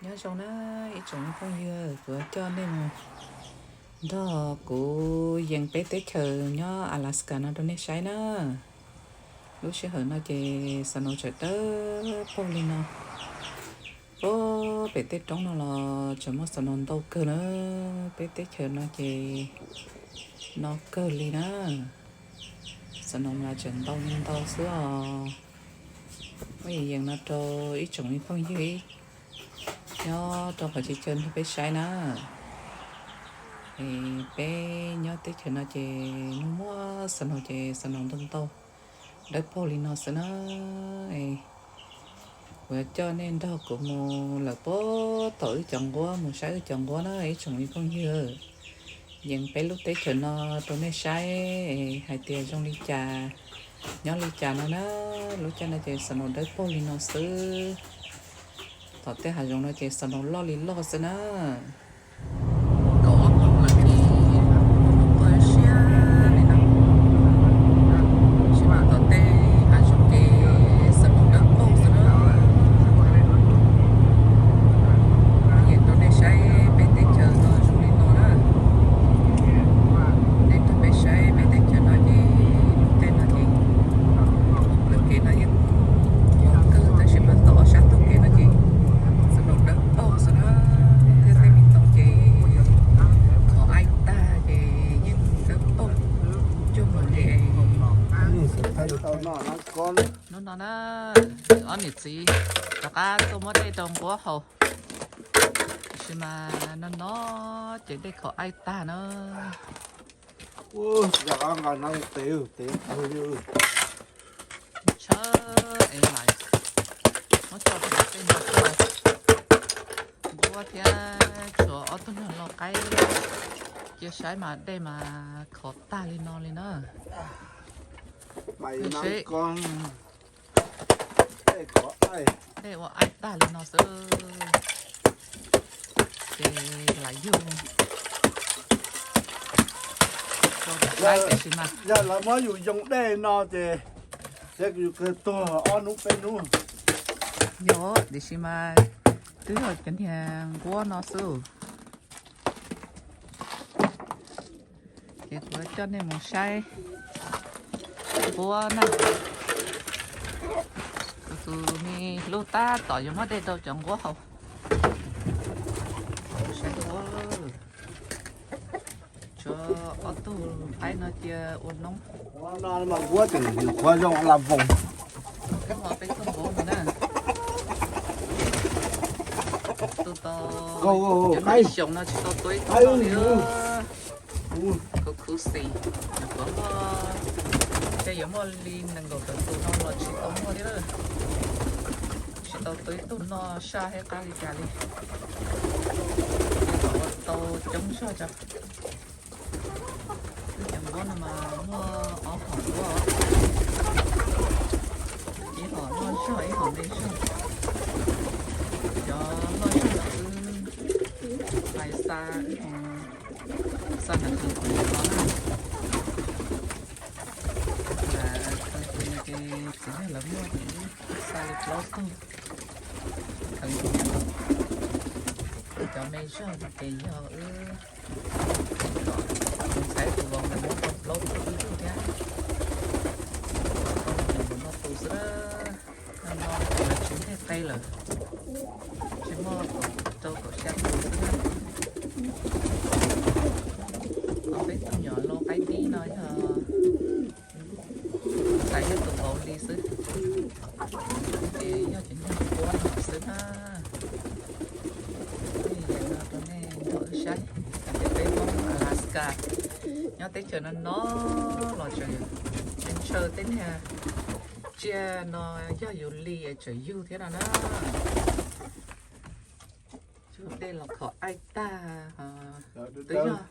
Nyob zoo na ib tsoom phooj ywg, kuv coj nej mus nrog kuv yees peb teb chaws nyob Alaska no rau nej saib na. Lub sij hawm no ces snow tseem dawb paug li no. Puag pem tej roob no los tseem muaj snow ntau kawg na. Peb teb chaws no ces no kawg li na. Snow mas tseem ntau li ntau xwb os. Muab yees no rau ib tsoom phooj ywg nyob rau qhov txhia chaw nrog peb saib na. Es peb nyob teb chaws no ces muaj muaj snow ces snow ntau ntau dawb paug li no xwb na. Es kuv yuav coj nej nrog kuv mus lawm puag tom wb cov nquab mus saib wb cov nquab na ib tsoom phooj ywg. Yees peb lub teb chaws no rau nej saib hais tias zoo li cas, nyob li cas no na. Lub caij no ces snow dawb paug li no xwb. Tom tej hav zoov no ces snow loj li loj xwb na. Kaum ob moos lawm ces tuaj siab li no, tab sis mas tom tej hav zoov ces snow dawb paug xwb na. Yees rau nej saib peb teb chaws no zoo li no na. Nej nrog peb saib peb teb chaws no ces lub caij no ces lawv kev no yeej ua kawg tab sis mas tom sab ntug kev no ces snow dawb paug xwb na. Thiab tej me ntoo ces qhov aib tag ces yeej dawb paug cuag mus li. Hnub no na, ob niam txiv rov qab tuaj muab dej rau nquab haus, tiam sis mas no no ces dej khov aib tag na. Tshawb es lais, muab tso rau tej no tuaj, nquab thiab tshuav ob tug niag lau qaib cia saib mas dej mas khov tag li no li na. Seb dej ua aib tag li no xwb ces lam yug rau saib tiam sis mas yog lawv muab yus yoo dej no ces yus kawg tuag ob hnub peb hnub. Yog tiam sis mas twb yog cov niag nquab no xwb. Ces kuv coj nej mus saib nquab na. Kuv tus me hlub tab tom yuav muab dej rau cov nquab haus. Saib nquab, tshuav ob tug qaib no cia ua noob. Nquab tseem qhuav zoo la voos. Peb tug nquab no na, tus tau cov xyoo no tsis tau tua ib tug no li. Khuv khuv xim, nws puas muaj, tej yuav muaj li nees nkaum tawm tus no los tsis tau muaj thiab lawm. Tsis tau tua ib tug no saj thiab qab li cas li. Ces kom ua tau coob zog tso. Wb cov nquab no mas muaj ob hom nquab, ib hom loj zog ib hom me zog. Cov loj zog no wb hlais xa, wb mus xa nram kwv pem no na. Nram kwv no ces txiv yawg lawv muaj ces wb xa li plaub tug. Kheev tus no, cov me zog no ces yog wb tus ntxhais tus vauv lawv muab tau plaub tug ib tug thiab. Tau tus no tus xwb. No no ces lawv tsis nteg qe lawm, tsis muaj, rau kaum xya tus xwb na. Ho peb tug nyuam lau qaib dib no yog ntxhais yog tus vauv li xwb, ces yog cov niag nquab no xwb na. Ib yam no rau nej nrog wb saib hais tias peb Hmoob Alaska nyob teb chaws no no los tseem ntshaw tej niag tsiaj no yog yus li es tseem yug thiab no na. Dej los khov aib tag. Twb yog,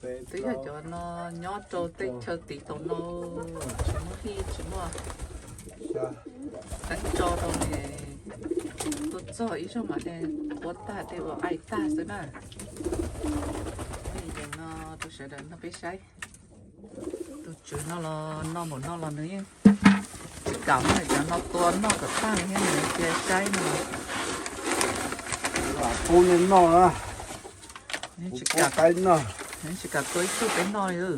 twb yog cov no nyob rau tej chaw tid tau no, tsis muaj hij tsis muaj teeb tso rau ne. Tuaj txog ib zaug mas dej nquab tag dej ua aib tag xwb na. Ib yam no rau sawv daws nrog peb saib. Tus tswv no los no npaum no los nws yeej Kam cov no tua noj kom tag thiab nws cia saib no. Pub nws noj na. Nws tsis kam, nws tsis kam tua ib tug peb noj li.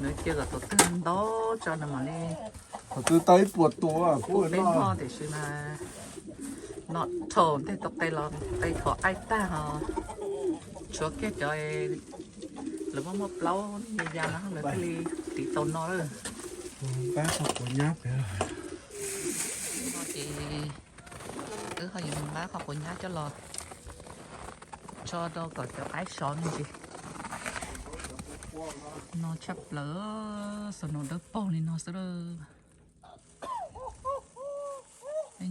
Nws cia kom thaum twg ntau tso nws mam li, thaum twg tau ib puas tus pub peb noj tiam sis mas no dhau ntej tau qe los qe khov aib tag ho. Tshuav kiag cov lawv muaj muaj plaub ya ya no lawv thiaj li tiv tau no lawm. Npab qhov quav nyab pem. No ces wb ho yuav mus npab qhov quav nyab coj los tso rau kom cov qaib sov me ntsis. No tshaj plaws, snow dawb paug li no xwb lawm.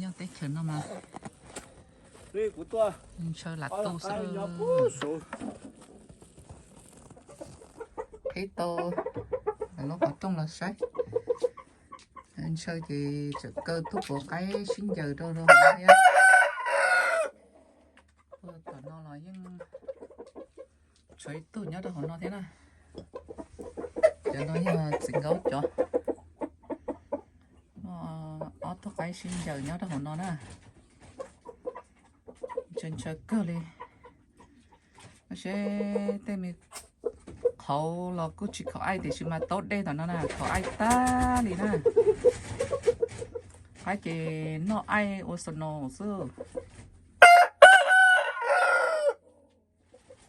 Nyob teb chaws no mas ntshaw lam tu xwb. Qhib tau lub qhov rooj los saib. Ntshaw ces tseem kaw tug puav qaib sib ncaws rau rau hauv no thiab. Tom no los yeej tshuav ib tug nyob rau hauv no thiab na. Cov no yog txiv nkaub cov. Ob tug qaib sib ncaws nyob rau hauv no na. Ntshaw ntshaw kawg li. Seb tej me qhauv los kuj tsis khov aib tiam sis mas taub dej tom no na khov aib tag li na. Qaib ces noj aib ua snow xwb.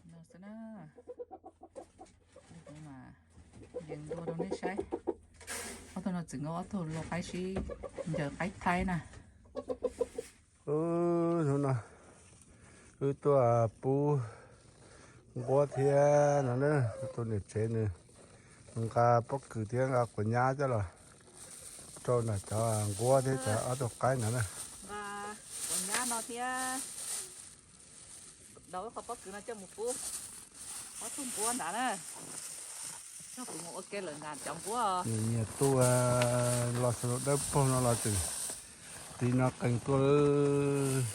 No xwb na. Yees dua rau nej saib. Ob tug no txwm nkaus ob tug lau qaib sib ncaws qaib thaib na. Hnub no wb tuaj pub nquab thiab no na, tus niam tsev nws nqa pob kws thiab nqa quav nyab coj los rau nram cov nquab thiab cov ob tug qaib no na. Nqa quav nyab no thiab daus ib qho pob kws no coj mus pub ob tug nquab ntawd na. Coj kuv mus ua ke lawm nram cov nquab. Nyias tu los snow dawb paug no los tseem tiv no qees tuaj lawm.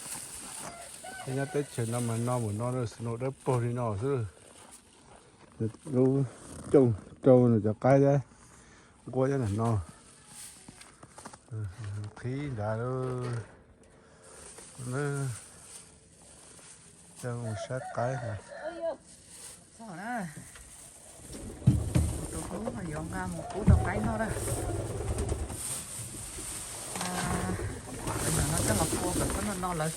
Nyob teb chaws no mas no mus no snow dawb paug li no xwb. Lub cooj rau nws cov qaib thiab nquab nyob ntawm no. Qhib nrad lawm. Coj mus saib qaib. Txog na, tus hlub yuav nqa mus pub rau qaib noj na. Ntawm no coj los pua kom txhob noj no lawm.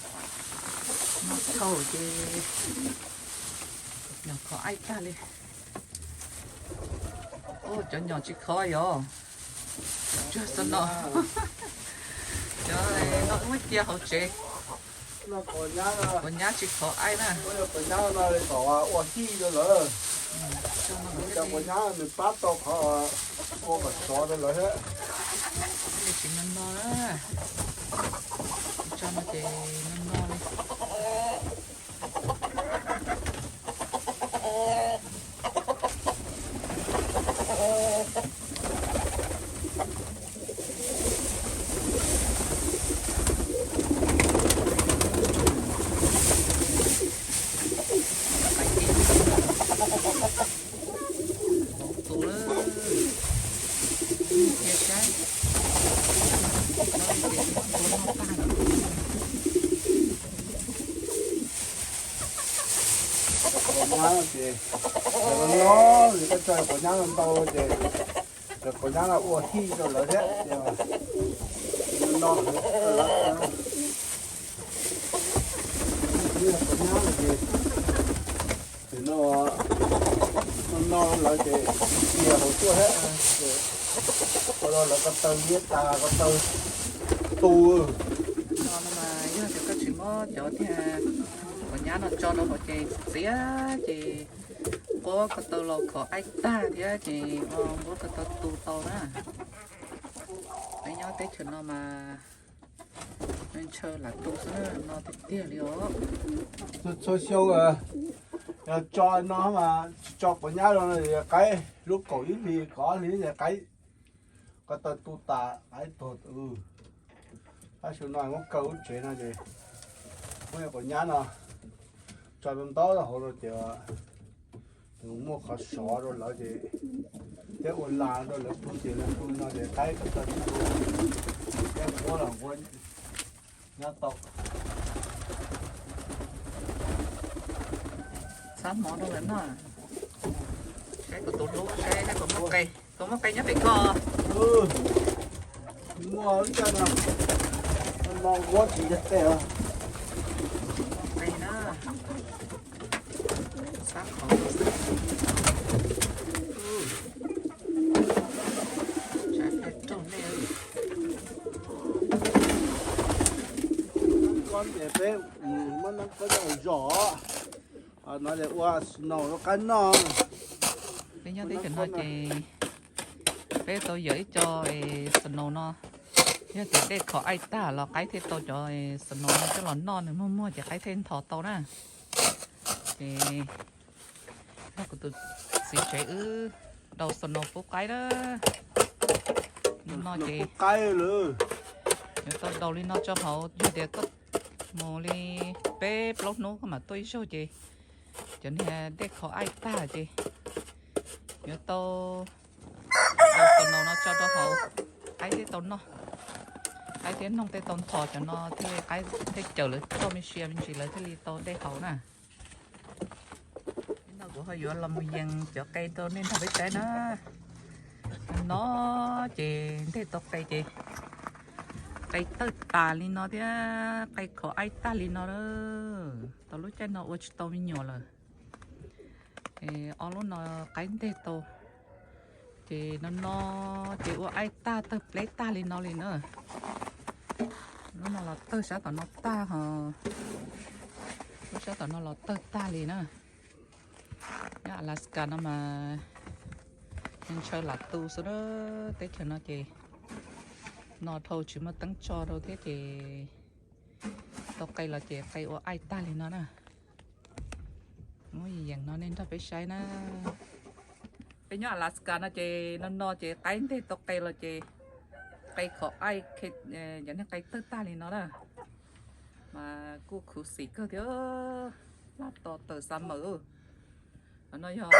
Noj dhau ces nyom khov aib tag li. Cov nyom tsis khov yog tsuag xwb no. Cov no muab cia hauv tsev. Quav nyab tsis khov aib na. Ua hij rau lawv. Cov quav nyab nws pab tau qhov ua kom sov rau lawv thiab. Tsis no no na. Tsis tso no ces no no li. Tus lawm, cia saib, tus no tag lawm. Quav nyab ces, no, koj tso quav nyab no ntau ces, quav nyab no ua hij rau lawv thiab. No, quav nyab ces, no, no lawv ces cia hauv tuaj thiab. Ua rau lawv ko taw liab tas ko taw tu. No no mas yog tias koj tsis muab cov tiag quav nyab no tso rau hauv ces txiav ces nquab ko taw los khov aib tag thiab ces nquab ko taw tu tau na. Peb nyob teb chaws no mas ntshaw lam tu xwb no tiag tiag li os. Txhua xyoo yog tso no mas tsis tso quav nyab no, qaib lub kaum ib hlis kaum ob hlis qaib ko taw tu tas qaib tuag. Tab sis no muab kaw lub tsev no ces muab quav nyab no tso ntau ntau rau hauv no ces nws muaj qhov sov rau lawv ces thiaj Ua las rau lawv pw ces lawv pw no ces qaib tau tsis tu, nquab los nquab nyob tau. Txhab hmo rau lawv noj. Saib kuv tus hlub saib, saib kuv muaj qe, kuv muaj qe nyob pem ko. Muaj ib co no, no nquab tsis yog tej. Qe na. Sab qhov xwb. Tsam peb raug nej. Koj ces peb muab nab koj coj zom, no ces ua snow rau qaib noj. Peb nyob teb chaws no ces peb tau yawm ib co snow no. Yog tias dej khov aij tag los qaib thiaj tau cov snow no coj los noj, nws muag muag ces qaib thiaj nthos tau na. Ces yog kuv tus txiv tsev wb daus snow pub qaib na. Hnub no ces yuav tau daus li no tso hauv, yog tias koj mus li peb plaub hnub koj mam tuaj ib zaug ces cov niag dej khov aij tag ces yuav tau daus snow no tso rau hauv, qaib thiaj tau noj. Qaib thiab noog tej tau nthos cov no thiaj li qaib thiaj cawm lawv txoj me sia me ntsis lawv thiaj li tau dej haus na. Ib no kuv ho yuav los mus yees cov qe rau nej nrog peb saib na. No ces nteg tau qe ces qe tawg tas li no thiab qe khov aij tag li no. Tau lub caij no ua tsis tau me nyuam lawm. Ob lub no qaib nteg tau, ces no no ces ua aij tag tawg pleb tag li no li na. Lub no los tawg sab tom no tag ho, lub sab tom no los tawg tag li na. Nyob Alaska no mas ntshaw lam tu xwb na. Teb chaws no ces no dhau tsis muaj teeb tso rau thiab ces tau qe los ces qe ua aij tag li no na. Muab yees no nej nrog peb saib na. Peb nyob Alaska no ces no no ces qaib nteg tau qe los ces qe khov aij, cov niag qe tawg tag li no na. Mas kuj khuv xim kawg thiab, laj to tawm xa mawm. No yog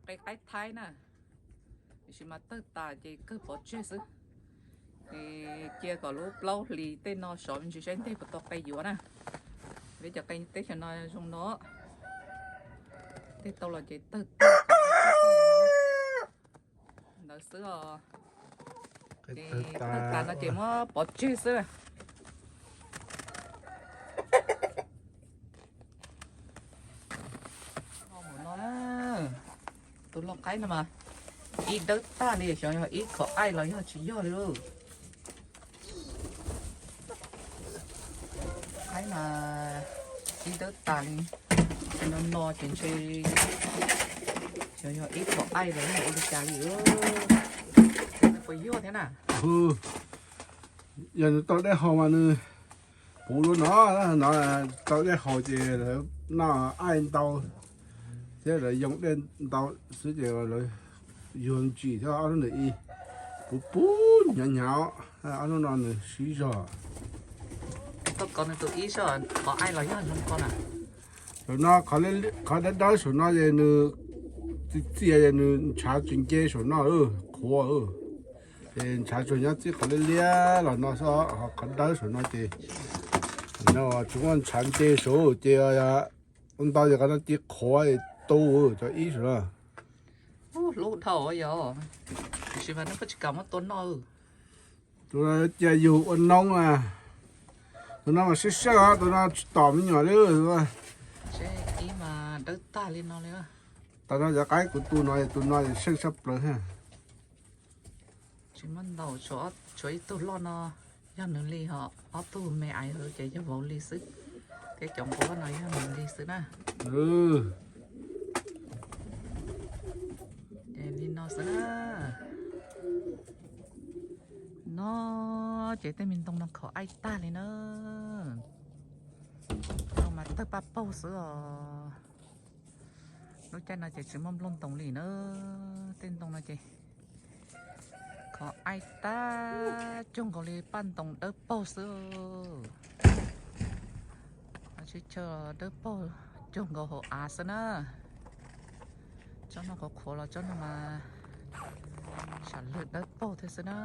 qe qaib thaib na, tiam sis mas tawg tas ces kawg pov tseg xwb. Cia kom lub plaub hlis tej no sov me ntsis saib nteg puas tau qe yuav na. Peb cov qe teb chaws no zoo no, nteg tau los ces tawg tag ntawd xwb os. Ces tawg tas no ces muab pov tseg xwb. No, tus lau qaib no mas ib dawb tag li, xyov yog ib khov aij los yog tsis yog li lauj. Qaib mas ib dawb tas li, no no ces ntshe xyov yog ib khov aij los yog ua li cas li. Puas yog thiab na? Yog nws tau dej haus mas nws puv lub no, no tau dej haus ces lawv noj aij ntau thiab lawv yoo dej ntau xwb ces lawv yuag ntsim thiab ob lub ntawm ib puv puv hnyav hnyav, ob lub no nws sib zog. Koj kov nws tus ib sab qhov aij los yog zoo koj na? Saum no qhov dawb dawb saum no es nws txias txias es nws ntshav tsis nce saum no, qhuav. Ces ntshav tsuas nyob txij qhov liab liab los no xwb, ho qhov dawb saum no ces no tsis muaj ntshav nce saud ces ua ntau ces qhov no ci qhuav tu cov ib saum no. Hlub dhau yog, tiam sis mas nej puas tsis kam muab tua noj? Tus no cia yug ua noob na. Tus no mas siab siab os, tus no tsis tom me nyuam li. Ib mas dawb tag li no li. Tam no cov qaib kuv tu no, tus no seej tshaj plaws. Tsis muaj ntau, tshuav ib tug loj no yog nws li, ho ob tug me aiv hauv ces yog vauv li xwb, thiab cov nquab no yog nws li xwb na. Ces li no xwb na. No ces tej me ntoo no khov aij tag li na. Ntoo mas tawg paj paug xwb os. Lub caij no ces tsis muaj nplooj ntoos li na. Tej ntoo no ces khov aij tag, cuag nkaus li paj ntoos dawb paug xwb. Tsis chaw dawb paug, cuag nkaus hauv av xwb na. Tsob no qhuav qhuav los tsob no mas sam lwm dawb paug thiab xwb na.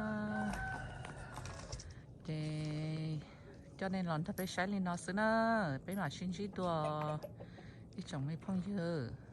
Ces coj nej los nrog peb saib li no xwb na, peb mam sib ntsib dua ib tsoom me phooj ywg.